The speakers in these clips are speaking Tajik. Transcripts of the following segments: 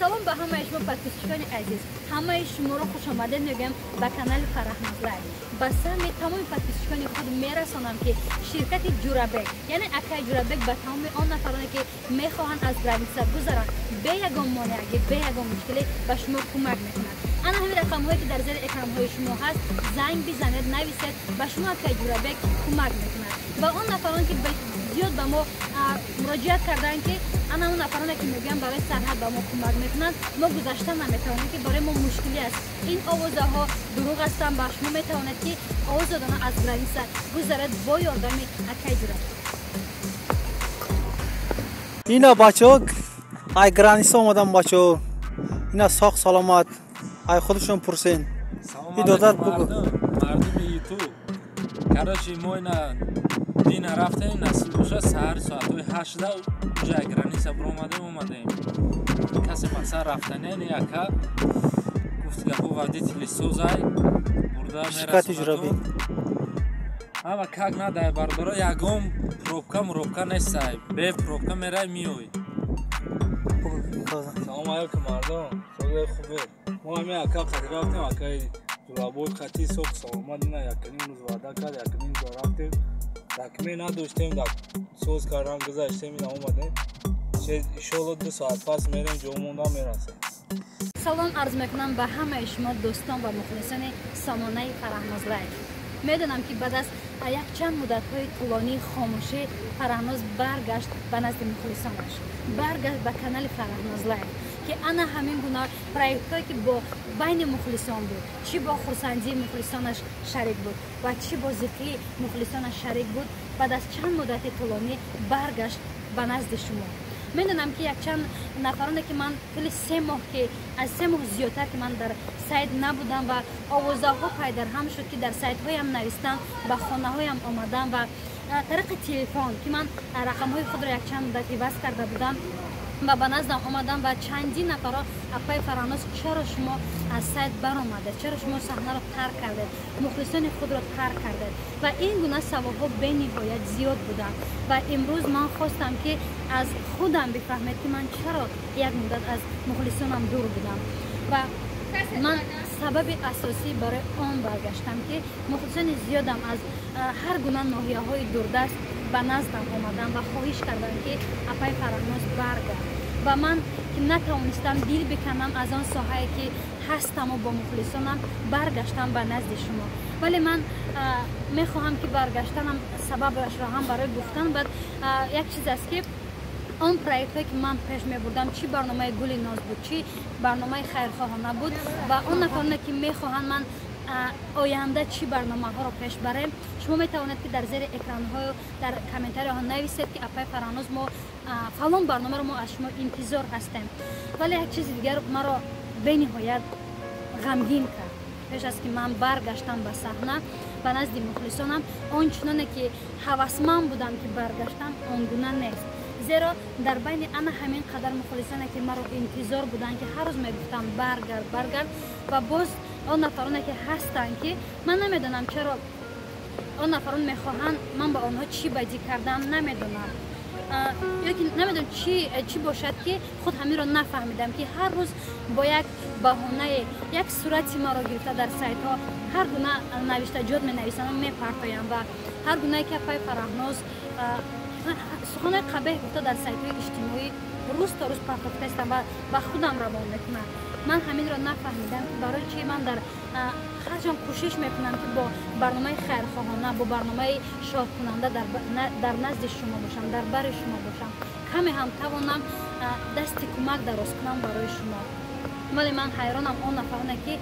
Салом ба ҳамаи шумо, подписчикони азиз. Ҳамаи шуморо хушомадед мегӯям ба канали Фарахноз Лайф. Ба сами тамоми подписчикони худ мерасонам, ки ширкати Ҷурабек, яъне акаи Ҷурабек, ба тамоми он нафароне, ки мехоҳанд аз граница гузаранд, бе ягон монеагӣ, бе ягон мушкилӣ ба шумо кӯмак мекунад. Ана ҳамин рақамҳое, ки дар зери экранҳои шумо ҳаст, занг бизанед, нависед, ба шумо акаи Ҷурабек кӯмак мекунад. Ва он нафарон, ки зиёд ба мо муроҷиат карданд, ки ана он нафароне, ки мегӯянд, барои сарҳад ба мо кӯмак мекунанд, мо гузашта наметавонем, ки барои мо мушкилӣ аст, ин овозаҳо дурӯғ ҳастанд. Ба шумо метавонед, ки озодона аз граница гузаред бо ёрдами акаи Ҷурабек. Ина, бачаҳо, ай граница омадам. Бачаҳо, ина, соғ саломат, ай худашон пурсен. Идодат бугу. Мардуми Ютуб, короче, мо ина дина рафтем, насиб боша, саҳари соатҳои 8-да уҷа граница биромадем, омадем. Касе мақсад рафтане не, ака гуфт, гапо водители созай бурда. Ширкати Ҷурабек. Ҳама как надай, бардора, ягон пробка муробка нестай, бе пробка мерай, миёй. Салом алейкум, мардум, сози хубе. Мо ҳами ака қати рафтем, акаи Ҷурабой қати, соғ саломат. Ина якним рӯз ваъда кард, якним рӯз рафтем, документ надоштем, соз кардан гузаштем, ина омадем. Иншолло, 2 соат пас мерем, ҷо монда мерасем. Салом арз мекунам ба ҳамаи шумо, дӯстон ва мухлисони сомонаи Фараҳноз Лайф. Медонам, ки баъд аз якчанд муддатҳои тӯлонии хомӯшӣ Фараҳноз баргашт ба назди мухлисонаш, баргашт ба канали Фараҳноз Лайф, ки ана ҳамин гуна проектҳое, ки бо байни мухлисон буд, чӣ бо хурсандии мухлисонаш шарик буд ва чӣ бо зиқии мухлисонаш шарик буд, баъд аз чанд муддати тӯлонӣ баргашт ба назди шумо. Медонам, ки якчанд нафароне, ки ман тӯли 3 моҳ, ки аз 3 моҳ зиёдтар, ки ман дар сайт набудам ва овозаҳо пайдарҳам шуд, ки дар сайтҳоям навистам, ба хонаҳоям омадам ва тариқи телефон, ки ман рақамҳои худро якчанд муддат иваз карда будам, ва ба наздам омадам ва чандин нафарро: «Апаи Фараҳноз, чаро шумо аз сайт баромадед? Чаро шумо саҳнаро тарк кардед, мухлисони худро тарк кардед?» Ва ин гуна саволҳо бениҳоят зиёд буданд. Ва имрӯз ман хостам, ки аз худам бифаҳмед, ки ман чаро як муддат аз мухлисонам дур будам. Ва ман сабаби асосӣ барои он баргаштам, ки мухлисони зиёдам аз ҳар гуна ноҳияҳои дурдаст ба наздам омадам ва хоҳиш кардам, ки апаи Фараҳноз, баргард. Ва ман ки натавонистам дил биканам аз он соҳае, ки ҳастаму бо мухлисонам, баргаштам ба назди шумо. Вале ман мехоҳам, ки баргаштанам сабабашро ҳам барои гуфтан. Баъд як чиз аст, ки он проектҳое, ки ман пеш мебурдам, чӣ барномаи Гули ноз буд, чӣ барномаи хайрхоҳона буд, ва он нафароне, ки мехоҳанд, ман оянда чӣ барномаҳоро пеш барем, шумо метавонед, ки дар зери экранҳо, дар комментарияҳо нависед, ки апаи Фараҳноз, мо фалон барномаро мо аз шумо интизор ҳастем. Вале як чизи дигар маро бениҳоят ғамгин кард. Пеш аз ки ман баргаштам ба саҳна, ба назди мухлисонам, он чуноне, ки ҳавасманд будам, ки баргаштам, он гуна нест. Зеро дар байни ана ҳамин қадар мухлисоне, ки маро интизор буданд, ки ҳар рӯз мегуфтам: «Баргард, баргард», ва боз он нафароне, ки ҳастанд, ки ман намедонам, чаро он нафарон мехоҳанд, ман ба онҳо чӣ бадӣ кардам, намедонам, ё ки намедонам, чӣ бошад, ки худ ҳаминро нафаҳмидам, ки ҳар рӯз бо як баҳонае як сурати маро гирифта, дар сайтҳо ҳар гуна навиштаҷот менависанд, мепартоям ва ҳар гунае, ки апаи Фараҳноз суханои қабеҳ гуфта, дар сайтҳои иҷтимоӣ рӯз то рӯз партофта истам ва ба худам равон мекунам. Ман ҳаминро нафаҳмидам, ки барои чи ман дар ҳарчанд кӯшиш мекунам, ки бо барномаи хайрхоҳона, бо барномаи шодкунанда дар назди шумо бошам, дар бари шумо бошам, каме ҳам тавонам дасти кӯмак дароз кунам барои шумо. Вале ман ҳайронам, он нафароне, ки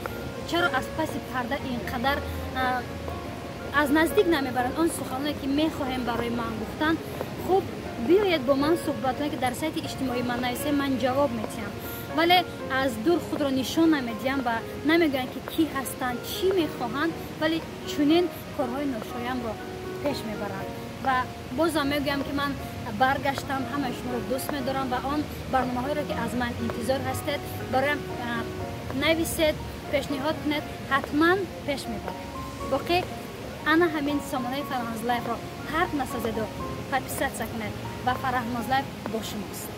чаро аз паси парда ин қадар аз наздик намебаранд он суханоне, ки мехоҳем барои ман гуфтан. Хуб, биёед, бо ман суҳбат кунед, ки дар сайти иҷтимоӣ ман нависем, ман ҷавоб метиҳам. Вале аз дур худро нишон намедиҳам ва намегӯянд, ки кӣ ҳастанд, чӣ мехоҳанд, вале чунин корҳои ношоямро пеш мебаранд. Ва бозам мегӯям, ки ман баргаштам, ҳамаи шуморо дӯст медорам ва он барномаҳоеро, ки аз ман интизор ҳастед, бароям нависед, пешниҳод кунед, ҳатман пеш мебарем. Боқӣ ана ҳамин сомонаи Фараҳноз Лайфро тарк насозеду подписаться кунед ва Фараҳноз Лайф бо шумост.